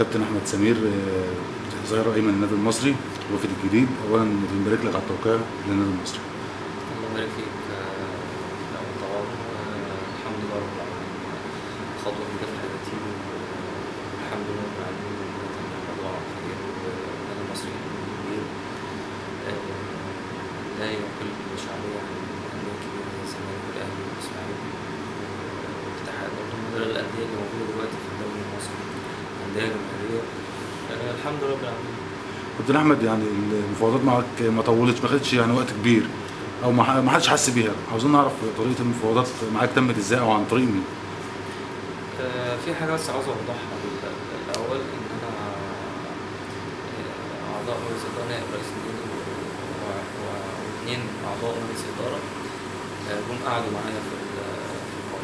كابتن احمد سمير ظهير ايمن النادي المصري الوفد الجديد. اولا بنبارك لك على التوقيع للنادي المصري. الله يبارك فيك. الاول طبعا الحمد لله رب العالمين، خطوة جديدة في حياتي والحمد لله رب العالمين، الموضوع على خير. والنادي المصري كبير لا يقل شعبية عن الاندية الكبيرة زي الزمالك والاهلي والاسماعيلي والاتحاد، برضه من الاندية اللي موجودة دلوقتي في الدوري المصري اندية جماهيرية. الحمد لله رب العالمين. كابتن احمد، يعني المفاوضات معك ما طولتش، ما خدتش يعني وقت كبير او ما حدش حس بيها. عاوزين نعرف طريقه المفاوضات معاك تمت ازاي او عن طريق مين؟ في حاجة بس عاوز اوضحها الاول، ان انا اعضاء مجلس ادارة، نائب رئيس النادي واثنين اعضاء مجلس ادارة جم قعدوا معايا في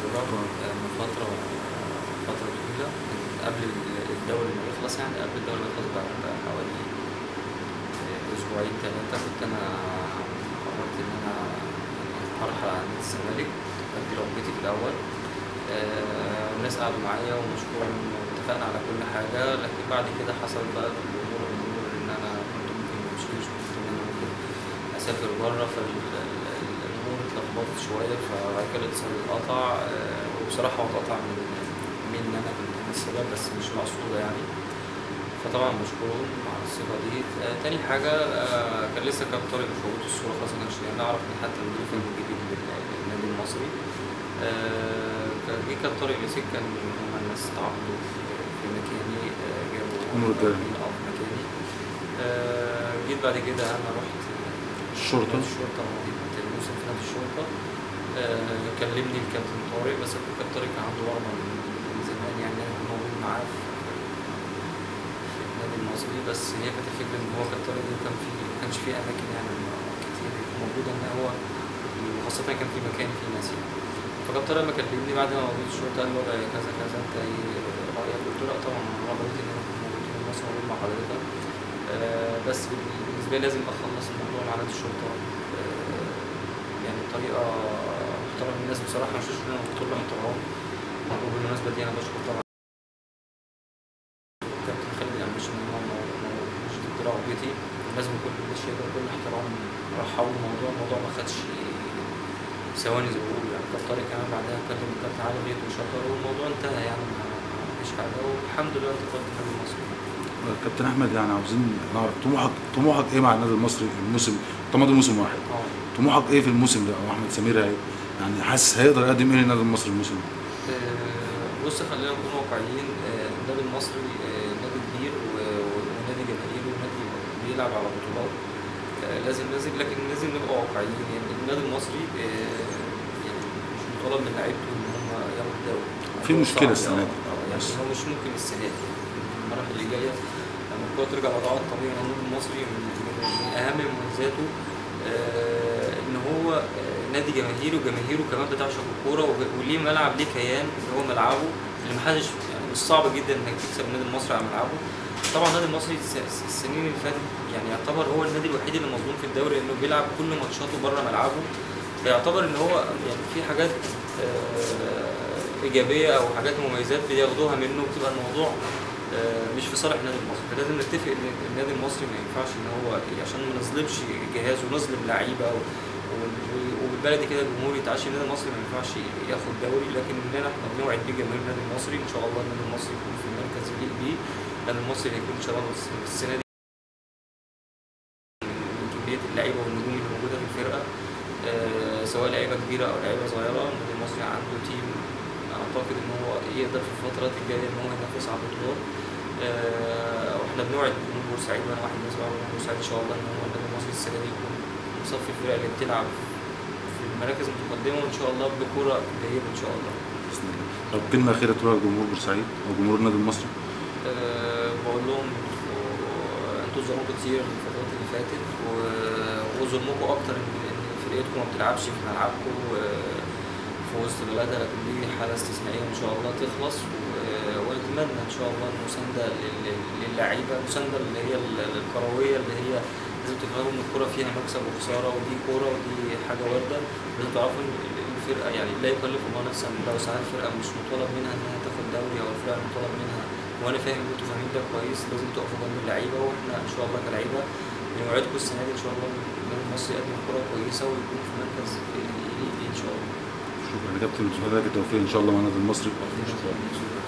القاهرة من فترة طويلة، من قبل الدوري ما يخلص، يعني قبل الدوري ما يخلص بحوالي اسبوعين ثلاثة. كنت انا قررت ان انا ارحل عن نادي الزمالك، ادي رغبتي في الاول. والناس قعدوا معايا ومشكورا واتفقنا على كل حاجة، لكن بعد كده حصل بقى الامور ان انا كنت ممكن ما امشيش، كنت ان انا ممكن اسافر بره، فالامور اتلخبطت شوية. فبعد كده الاتصال اتقطع، وبصراحة هو اتقطع من ان انا كنت انا السبب، بس مش مقصوده يعني. فطبعا بشكرهم على الثقة دي. تاني حاجة، كان لسه كابتن طارق مش موجود في الصورة خالص، ما كانش نعرف من حتى المدير الفني الجديد للنادي المصري. جه كابتن طارق مسك، كان هما الناس تعاقدوا في مكاني، جابوا مدربين في مكاني. جيت بعد كده انا رحت الشرطة مضيت الموسم في نادي الشرطة. كلمني الكابتن طارق، بس الكابتن طارق كان عنده رغبة من زمان، يعني انا كنت موجود معاه في النادي المصري، بس هي كانت الفكرة ان هو كابتن طارق كان في ما كانش في اماكن يعني كتير موجودة، ان هو وخاصة كان في مكان فيه ناس يعني. فكابتن طارق لما كلمني بعد ما موجود الشرطة قال الوضع كذا كذا، انت ايه رايك؟ قلت له لا طبعا انا رغبتي ان انا اكون موجود في مصر وموجود مع حضرتك، بس بالنسبة لي لازم اخلص الموضوع مع نادي الشرطة يعني بطريقة محترمه. الناس بصراحة مش انا بكل احترام، وبالمناسبة دي انا بشكر طبعا الكابتن خالد القماش ان هو مش ضد رغبتي، لازم كل الشيء بكل احترام رحبوا الموضوع. الموضوع ما خدش ثواني زي ما بيقولوا يعني. كابتن طارق كمان بعدها كلم الكابتن علي بيت وشكره والموضوع انتهى، يعني ما فيش حاجة، والحمد لله انتقلت النادي المصري. كابتن احمد، يعني عاوزين نعرف طموحك ايه مع النادي المصري الموسم؟ طب موسم واحد، طموحك ايه في الموسم ده؟ او احمد سمير يعني حاسس هيقدر يقدم ايه للنادي المصري الموسم ده؟ بص، خلينا نكون واقعيين. النادي المصري نادي كبير ونادي جماهيري ونادي بيلعب على بطولات، لازم لكن لازم نبقى واقعيين. يعني النادي المصري يعني مش مطالب من لعيبته ان هم ياخدوا الدوري، في مشكلة السنة دي يعني هو مش ممكن السنة دي، المراحل اللي جاية لما الكورة ترجع لوضعها الطبيعي. النادي المصري من اهم مميزاته ان هو نادي جماهيري، وجماهيره كمان بتعشق الكورة، وليه ملعب، ليه كيان اللي هو ملعبه، اللي محدش يعني مش صعب جدا انك تكسب النادي المصري على ملعبه. طبعا النادي المصري السنين اللي فاتت يعني يعتبر هو النادي الوحيد اللي مظلوم في الدوري، لانه بيلعب كل ماتشاته بره ملعبه، فيعتبر ان هو يعني في حاجات ايجابية او حاجات مميزات بياخدوها منه، بتبقى الموضوع مش في صالح النادي المصري. فلازم نتفق ان النادي المصري ما ينفعش ان هو عشان ما نظلمش جهاز ونظلم لعيبة وبالبلدي كده الجمهور يتعشى. النادي المصري ما ينفعش ياخد دوري، لكن احنا بنوعد بيه جماهير النادي المصري ان شاء الله النادي المصري يكون في المركز يليق بيه. النادي المصري هيكون ان شاء الله السنة دي من كمية اللعيبة والنجوم اللي موجودة في الفرقة، سواء لعيبة كبيرة او لعيبة صغيرة. النادي المصري عنده تيم اعتقد ان هو يقدر في الفترات الجاية ان هو ينافس على البطولات. واحنا بنوعد جمهور بورسعيد، وانا واحد من الناس بوعد جمهور بورسعيد ان شاء الله ان هو النادي المصري السنة دي يكون مصفي الفرق اللي بتلعب في المراكز المتقدمة، وان شاء الله بكوره جيدة ان شاء الله باذن الله. طب كلمة اخيرة تقولها لجمهور بورسعيد او جمهور النادي المصري؟ بقول لهم انتوا ظلمتوا كتير الفترات اللي فاتت، وظلمكم اكتر ان فرقتكم ما بتلعبش في ملعبكم في وسط بلدها، لكن دي حاله استثنائية وان شاء الله تخلص. ونتمنى ان شاء الله المساندة للعيبة، المساندة اللي هي الكروية، اللي هي لازم تفهموا ان الكورة فيها مكسب وخسارة، ودي كورة ودي حاجة وارده. لازم تعرفوا ان الفرقة يعني لا يكلف الله نفسا الا وسعها، الفرقة مش مطالب منها انها تاخد دوري، او الفرقة مطالب منها وانا فاهم ان انتوا فاهمين ده كويس، لازم تقفوا جنب اللعيبة، واحنا ان شاء الله كلعيبه بنوعدكم السنة دي ان شاء الله النادي المصري يقدم كره كويسة ويكون في مركز يليق بيه ان شاء الله. شكرا يا كابتن، اتمنى لك التوفيق ان شاء الله مع النادي المصري. شكرا. شكرا.